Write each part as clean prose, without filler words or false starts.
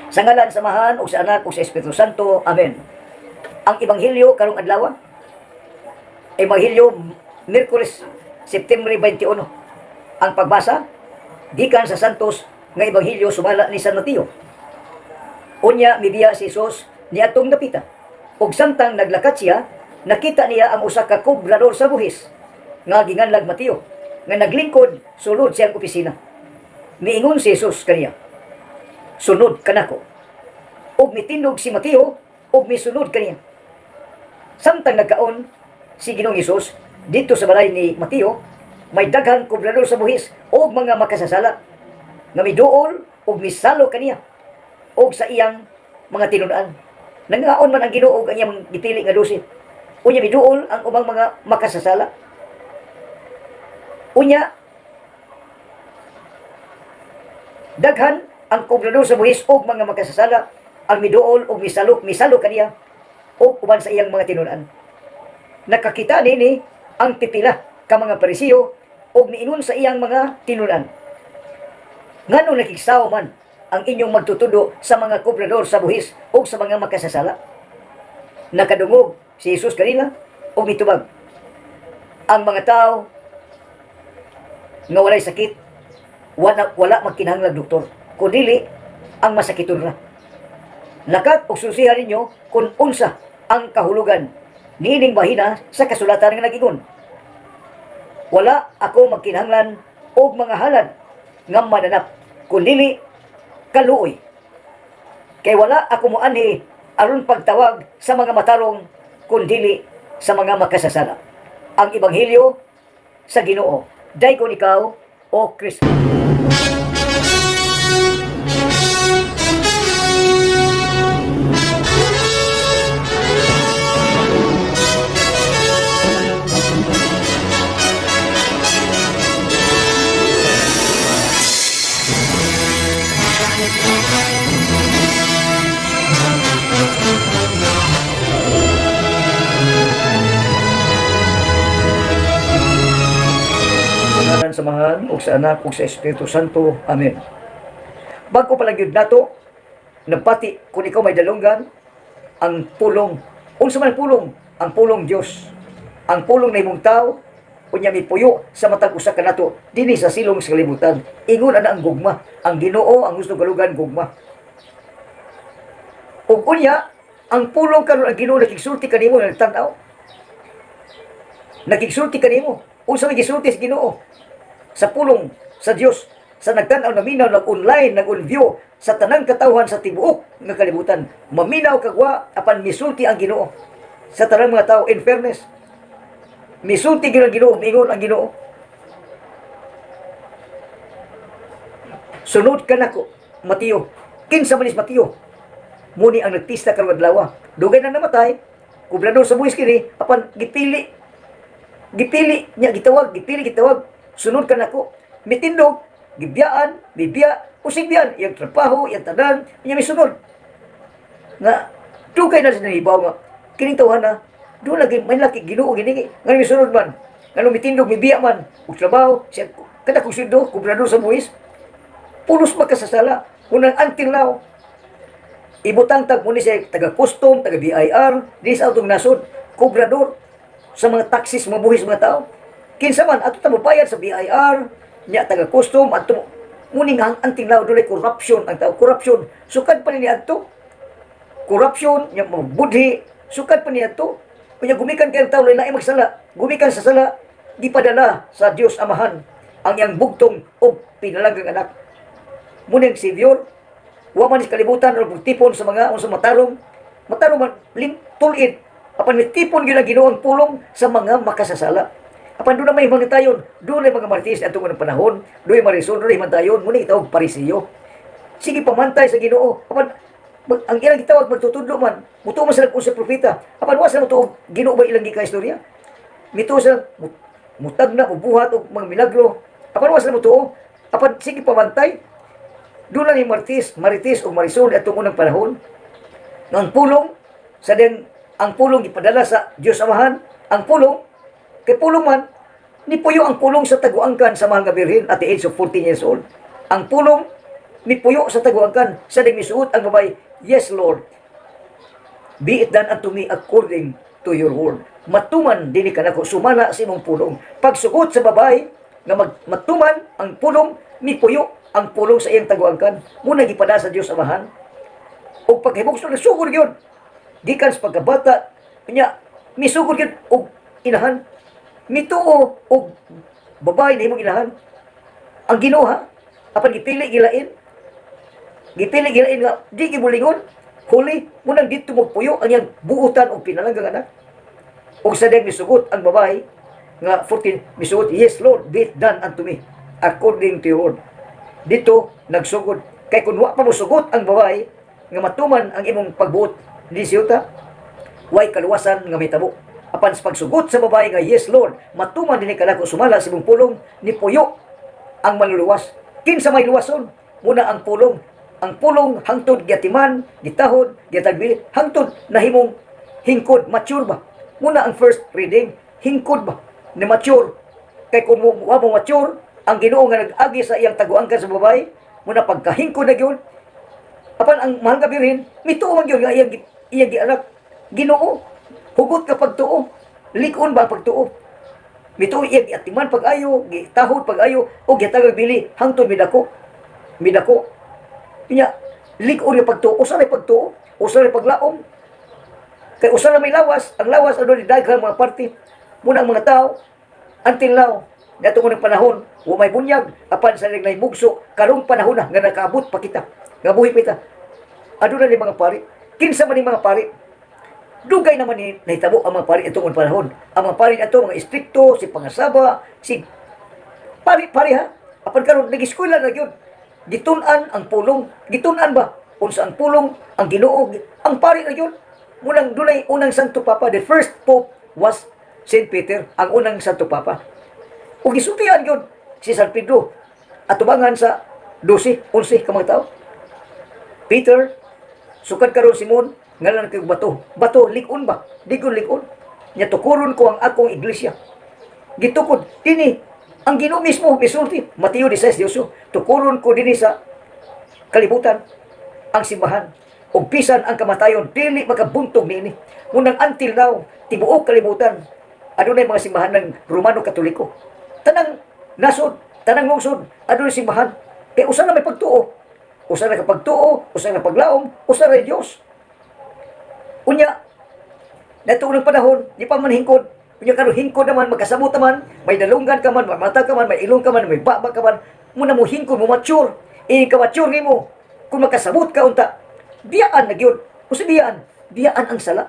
Sa ngalan sa Amahan ug sa Anak ug sa Espiritu Santo. Amen. Ang Ebanghelyo karong adlaw, Ebanghelyo, Miyerkules, September 21. Ang pagbasa gikan sa Santos nga Ebanghelyo sumala ni San Mateo. Unya mibiya si Jesus niadtong dapita. Ug samtang naglakat siya, nakita niya ang usa ka kobrador sa buhis nga ginganlag Mateo, nga naglingkod sulod siyang opisina. Miingon si Jesus kaniya, "Sunod kanako." Ug mitindog si Mateo ug misunod kaniya. Samtang nagkaon si Ginoong Hesus didto sa balay ni Mateo, may daghang kobrador sa buhis ug mga makasasala nga miduol ug misalo kaniya ug sa iyang mga tinun-an. Nangaon man ang Ginoo ug ang iyang gipili nga 12. Unya miduol ang ubang mga makasasala. Unya daghan ang kobrador sa buhis ug mga makasasala ang miduol ug misalo kaniya ug uban sa iyang mga tinun-an. Nakakita nini ang pipila ka mga Parisiyo ug miingon sa iyang mga tinun-an, "Ngano nakigsaw man ang inyong magtutudo sa mga kobrador sa buhis ug sa mga makasasala?" Nakadungog si Jesus kanila ug mitubag, "Ang mga tao nga walay sakit wala magkinahanglag doktor, kundili ang masakiton ra. Lakat ug susihan ninyo kung unsa ang kahulugan niining bahina sa kasulatan nga nagingon, 'Wala ako magkinahanglan og mga halad nga mananap, kundili kaluoy.' Kay wala ako moanhi aron pagtawag sa mga matarong, kundili sa mga makasasala." Ang Ebanghelyo sa Ginoo. Daygon ikaw, O Kristo. Ngalan sa Amahan ug sa Anak ug sa Espiritu Santo. Amen. Bago pa lang gyud nato nagpati kung ikaw may dalunggan ang pulong. Unsa man ang pulong? Ang pulong Dios. Ang pulong na imong tao unya mipuyo sa matag usa kanato dinhi sa silong sa kalibutan. Ingon ana ang gugma. Ang Ginoo ang gusto galugan gugma. Ug unya ang pulong karon, ang Ginoo nakigsulti kanimo, nagtan-aw. Nakigsulti kanimo. Unsa may gisulti sa Ginoo? Sa pulong sa Dios sa nagtan-aw, naminaw, nag-online, nag-on-view sa tanang katawhan sa tibuok nga kalibutan. Maminaw kagwa, apan misulti ang Ginoo sa tanang mga tao. In fairness, misulti gyud ang Ginoo. Miingon ang Ginoo, "Sunod ka nako, Mateo." Kinsa man is Mateo? Muni ang nagpista karong adlaw. Dugay na namatay, kubrador sa buhis kini, apan gipili, gipili niya, gitawag, gipili, gitawag, "Sunod ka nako." Mitindog, gibiyaan, bibiya, usig biyan, iyang trabaho, iyang tanan, niya misunod. Nga, dugay na siya nahibaw nga, kining tawhan na, doon lagi, may laki, Ginoo, gini, nga misunod man, nga mitindog, mibiya man, ug trabaho, siya, kada kong sweldo, kubrador sa buhis, pulos makasasala, unang until now, ibutang tag muni siya taga custom, taga BIR, di sa atong nasod, kubrador sa mga taxes, mga buhis mga tao. Kinsa man ato ta mobayad sa BIR, nya taga custom ato muni nga until now dunay corruption ang tao, corruption. Sukad pa ni adto. Corruption, nya budhi, sukad pa ni adto. Unya gumikan kay ang tao lain magsala, gumikan sa sala, gipadala sa Dios Amahan ang iyang bugtong og pinalanggang anak. Muni ang Savior, wa man is kalibutan o tipon sa mga unsa matarong, matarong man lim tulid, apan mitipon gyud ang Ginoo ang pulong sa mga makasasala. Apan doon na may mga tayon, doon ay mga martis atong unang panahon, doon ay marisol, doon ay mantayon, muna itawag Parisiyo. Sige pamantay sa Ginoo. Apan ang ilang gitawag magtutudlo man, mutuo man sila kung sa propeta. Apan wa sila mutuo Ginoo ba ilang gika istorya. Mituo sila mutag na mubuhat og mga milagro. Apan wa sila mutuo. Apan sige pamantay. Doon lang yung martis, maritis o marisol atong unang panahon. Nga ang pulong sa den ang pulong gipadala sa Dios Amahan, ang pulong kay pulong man nipuyo ang pulong sa taguangkan sa mahal nga birhen at the age of 14 years old. Ang pulong Mipuyo sa taguangkan sa ding misuot ang babae, "Yes, Lord. Be it done unto me according to your word." Matuman dinhi kanako sumala sa imong pulong. Pagsugot sa babae nga matuman ang pulong, mipuyo ang pulong sa iyang taguangkan. Muna gipada sa Dios Amahan. Og pagkahibugso, nasugod gyud. Gikan sa pagkabata, nya misugod gyud og inahan. Mituo og babae na imong inahan. Ang Ginoo ha, apan gipili gilain. Gipili gilain nga di gibulingon. Huli, munang dito magpuyo ang iyang buutan og pinalanggang anak. Og sa dayang misugot ang babae nga 14 misugot, "Yes, Lord, be it done unto me according to your word." Dito nagsugod. Kay kung wa pa mo sugot ang babae nga matuman ang imong pagbuot di siyuta, way kaluwasan nga mitabo. Apan sa pagsugot sa babae nga, "Yes, Lord, matuman dinhi kanako sumala sa imong pulong," ni puyo ang manluluwas. Kinsa may luwason? Muna ang pulong. Ang pulong hangtod giatiman, gitahod, gitagbi, hangtod nahimong hingkod, mature ba? Muna ang first reading, hingkod ba? Ni mature. Kay kung wa mo mature, ang Ginoo nga nag-agi sa iyang taguangkan sa babae, muna pagkahingkod na gyud. Apan ang mahal nga birhen, mituo man gyud nga iyang gianak. Ginoo, hugot ka pagtuo. Lig-on ba ang pagtuo? Mituo iyang giatiman pag-ayo, gitahod pag-ayo, o gihatagag bili hangtod midako. Midako. Nya, lig-on nga pagtuo, usa ray pagtuo, usa ray paglaom. Kay usa ra may lawas, ang lawas ano ni daghang mga parte. Muna ang mga tao, until now, nato ng panahon, wa may bunyag, apan sa naglay mugso, karong panahon na nga nakaabot pa kita, nga buhi pa kita. Aduna ni mga pari. Kinsa man ni mga pari? Dugay naman ni nahitabo ang mga pari itong panahon. Ang mga pari ato mga istrikto, si pangasaba, si pari pari ha. Apan karon nag-eskwela na gyud. Gitun-an ang pulong, gitun-an ba? Unsa ang pulong, ang Ginoo, ang pari na gyud. Munang dunay unang Santo Papa, the first pope was Saint Peter, ang unang Santo Papa. Ug gisultian gyud si San Pedro atubangan sa 12, 11 ka mga tao. "Peter, sukad karon Simon, ngalan kay bato. Bato lig-on ba? Ligon lig-on. Nya tukuron ko ang akong iglesia." Gitukod dinhi ang Ginoo mismo misulti, Mateo 16:18, "Tukuron ko dinhi sa kalibutan ang simbahan ug bisan ang kamatayon dili makabuntog niini." Munang until now, tibuok kalibutan adunay mga simbahan ng Romano Katoliko. Tanang nasod, tanang lungsod adunay simbahan kay usa na may pagtuo, usa na kapagtuo, usa na paglaom, usa ra Dios. Unya nato unang panahon, di pa man hingkod. Unya karon hingkod naman, magkasabot naman, may dalunggan ka man, may mata ka man, may ilong ka man, may baba ka man, muna mo hingkod, mo mature. Eh, ka mature nimo. Kung magkasabot ka unta, biyaan na gyud. Usa biyaan, biyaan ang sala.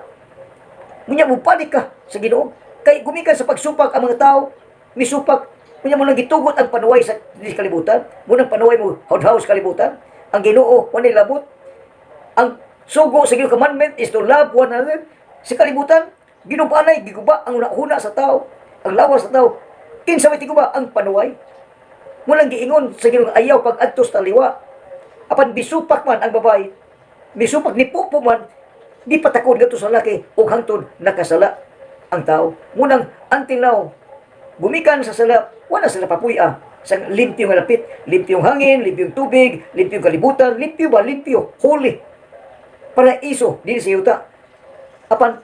Munya mo balik ka sa Ginoo. Kay gumikan sa pagsupak ang mga tao, misupak, munya mo lang gitugot ang panuway sa di kalibutan, munang panuway mo hawdhaw sa kalibutan. Ang Ginoo walay labot. Ang sugo sa Ginoo, commandment is to love one another. Sa kalibutan, ginubanay, giguba ang una-una sa tao, ang lawas sa tao. Kinsa may tiguba ang panuway. Mulang giingon sa Ginoo ayaw pag-adtos taliwa. Apan bisupak man ang babae, misupak ni pupo man, di patakod ngadto sa laki ug hangtod nakasala ang tao. Munang until now, gumikan sa sala, wala sila papuya. Sa limpyo nga lapit, limpyong hangin, limpyong tubig, limpyong kalibutan, limpyo ba, limpyo, holy. Paraiso, dinhi sa yuta. Apan,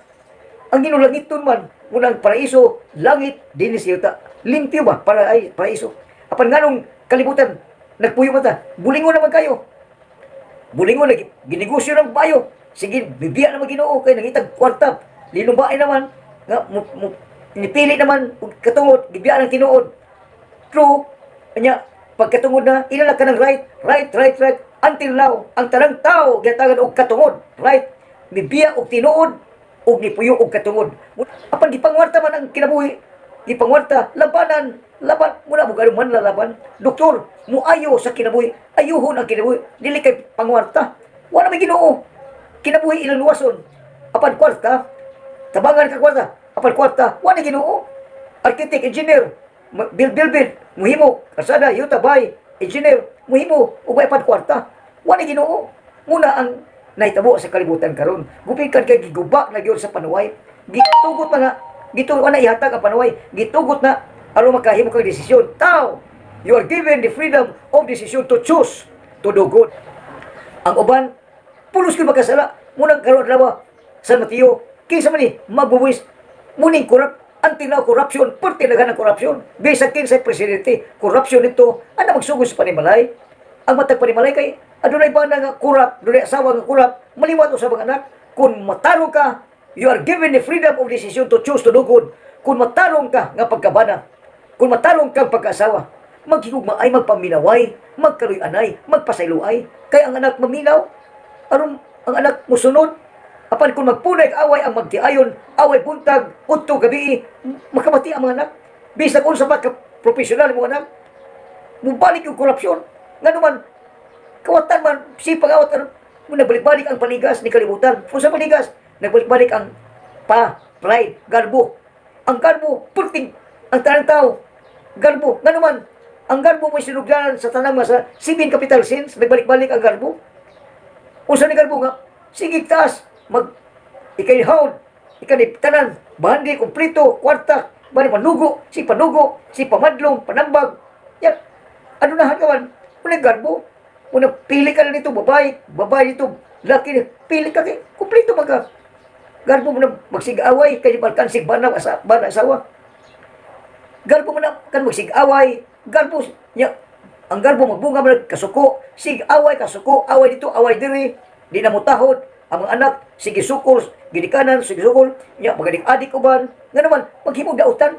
ang ginulangiton man, munang paraiso, langit, dinhi sa yuta. Limpyo ba, para ay paraiso. Apan nganong kalibutan, nagpuyo man ta, bulingon naman kayo. Bulingon, lagi, ginegosyo ng bayo. Sige, bibiya naman Ginoo kay nangitag kwarta. Linumbaay naman, nga, mo, nipili naman, ug katungod, gibiya ng tinuod. True, kanya, pagkatungod na, ilala ka ng right, right, right, right, until now, ang tanang tao, gihatagan og katungod, right, mibiya og tinuod, ug nipuyo og katungod. Apan gipangwarta man ang kinabuhi, gipangwarta, labanan, laban, muna mo gano'n man lalaban. Doktor, muayo sa kinabuhi, ayuhon ang kinabuhi, dili kay pangwarta. Wala may Ginoo. Kinabuhi ilang luwason. Apan kwarta, tabangan ka kwarta, apan kwarta, wala Ginoo. Architect, engineer, build, build, build, muhimo, kasada, yuta, bay, engineer, muhimo, ug apan kwarta. Wala Ginoo. Muna ang nahitabo sa kalibutan karon. Gupikan kay giguba na gyud sa panuway. Gitugot na nga, gitugot na ihatag ang panuway. Gitugot na aron makahimo kag desisyon. Tao, you are given the freedom of decision to choose. to do good. Ang uban, pulos gyud makasala. Munang karon adlaw, San Mateo, kinsa man ni magbuwis, muning corrupt, anti na corruption, perti daghan ang corruption. Bisan kinsay presidente, corruption nito, ana magsugod sa panimalay. Ang matag panimalay kay adunay bana nga corrupt, adunay asawa nga corrupt, maliwat usab ang anak. Kung matarong ka, you are given the freedom of decision to choose to do good. Kung matarong ka nga pagkabana, kung matarong kang pagkaasawa, maghigugmaay, magpaminaway, magkaluy-anay, magpasayloay. Kay ang anak maminaw, aron ang anak musunod. Apan kung magpunay away ang magtiayon, away buntag, udto gabi, makamati ang mga anak. Bisag unsa pa ka profesional mo anak, mubalik yung korupsyon. Nga naman, kawatan man, si pangawat, ano, mo nagbalik-balik ang panigas ni kalibutan. Kung sa panigas, nagbalik-balik ang pride, garbo. Ang garbo, pulting, ang tanang tao, garbo. Nga naman, ang garbo mo sinugdanan sa tanang mga sa seven capital sins, nagbalik-balik ang garbo. Unsa ni garbo nga, sige taas, mag, ikay hawd, ikay tanan, bahandi, kumplito, kwarta, bani panugo, si panugo, si pamadlong, panambag, yan, ano na ka man, unang garbo, unang pili ka na nito, babae, babae nito, laki, pili ka, kay, kumplito man ka. Garbo mo na magsigaway, kay balkan sig bana, asa, bana asawa. Garbo mo na kan magsigaway, garbo nya ang garbo magbunga man kasuko, sig away kasuko, away dito, away diri, di na mo tahod, ang mga anak sige sukol, ginikanan sige sukol, nya magadik-adik uban, nga naman maghimog dautan,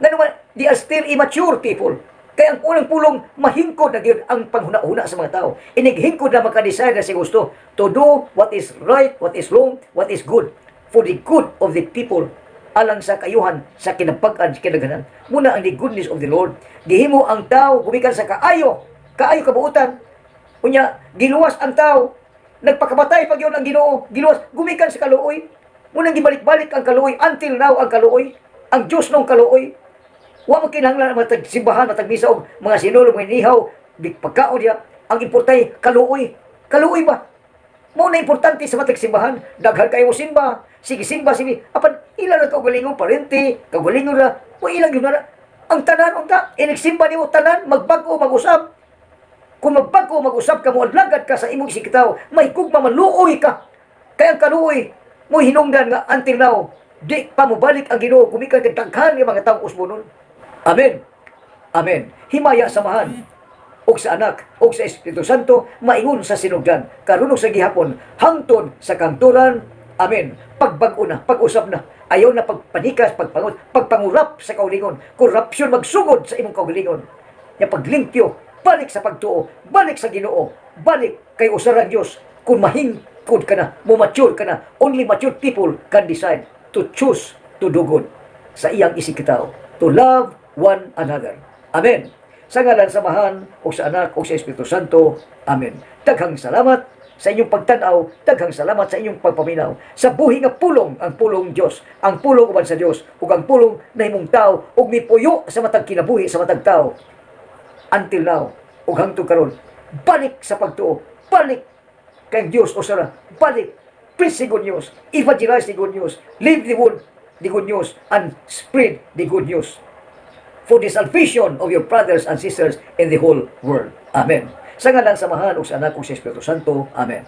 nga naman they are still immature people. Kaya ang unang pulong, mahingkod na gyud ang panghuna-huna sa mga tao. Inighingkod na maka-decide na si gusto to do what is right, what is wrong, what is good for the good of the people, alang sa kayuhan sa kinabag-an sa kinaghanan. Muna ang the goodness of the Lord. Gihimo ang tao gumikan sa kaayo, kaayo kabuutan. Unya giluwas ang tao. Nagpakamatay pag yun ang Ginoo, giluwas gumikan sa kaluoy. Munang gibalik-balik ang kaluoy until now ang kaluoy. Ang Diyos nung kaluoy. Wa mo kinahanglan ang mga tagsimbahan, matag misa og mga sinulog, mga inihaw, di pagkaon diya. Ang importante kaluoy. Kaluoy ba? Mao na importante sa matag simbahan. Daghan kayo mo simba. Sige simba, sige. Apan ilan ang kaugalingon parente, kaugalingon ra, wa ilang yun na. Ang tanan unta, inig simba nimo tanan, magbag-o mag-usab. Kung magbag-o mag-usab ka mo, alagad ka sa imong isigkatawo, may gugma, maluoy ka. Kaya ang kaluoy, mo hinungdan nga until now, di pa mobalik ang Ginoo gumikan kay daghan nga mga tawo usbonon. Amen. Amen. Himaya sa Amahan, ug sa Anak, ug sa Espiritu Santo, maingon sa sinugdan, karon ug sa gihapon, hangtod sa kahangturan. Amen. Pagbag-o na, pag-usab na. Ayaw na pagpanikas, pagpangot, pagpangurap sa kaugalingon. Korupsyon magsugod sa imong kaugalingon. Ya paglimpyo, balik sa pagtuo, balik sa Ginoo, balik kay usa ra Dios. Kung mahingkod ka na, mo-mature ka na, only mature people can decide to choose to do good sa iyang isigkatao, to love one another. Amen. Sa ngalan sa Amahan, o sa Anak, o sa Espiritu Santo. Amen. Daghang salamat sa inyong pagtanaw, daghang salamat sa inyong pagpaminaw. Sa buhi nga pulong, ang pulong Dios, ang pulong uban sa Dios, ug ang pulong nahimong tao, ug mipuyo sa matag kinabuhi sa matag tao. Until now, ug hangtod karon, balik sa pagtuo, balik kay Dios usa ra, balik, preach the good news, evangelize the good news, live the word, the good news, and spread the good news for the salvation of your brothers and sisters in the whole world. Amen. Sa ngalan sa Amahan, ug sa Anak, ug sa Espiritu Santo. Amen.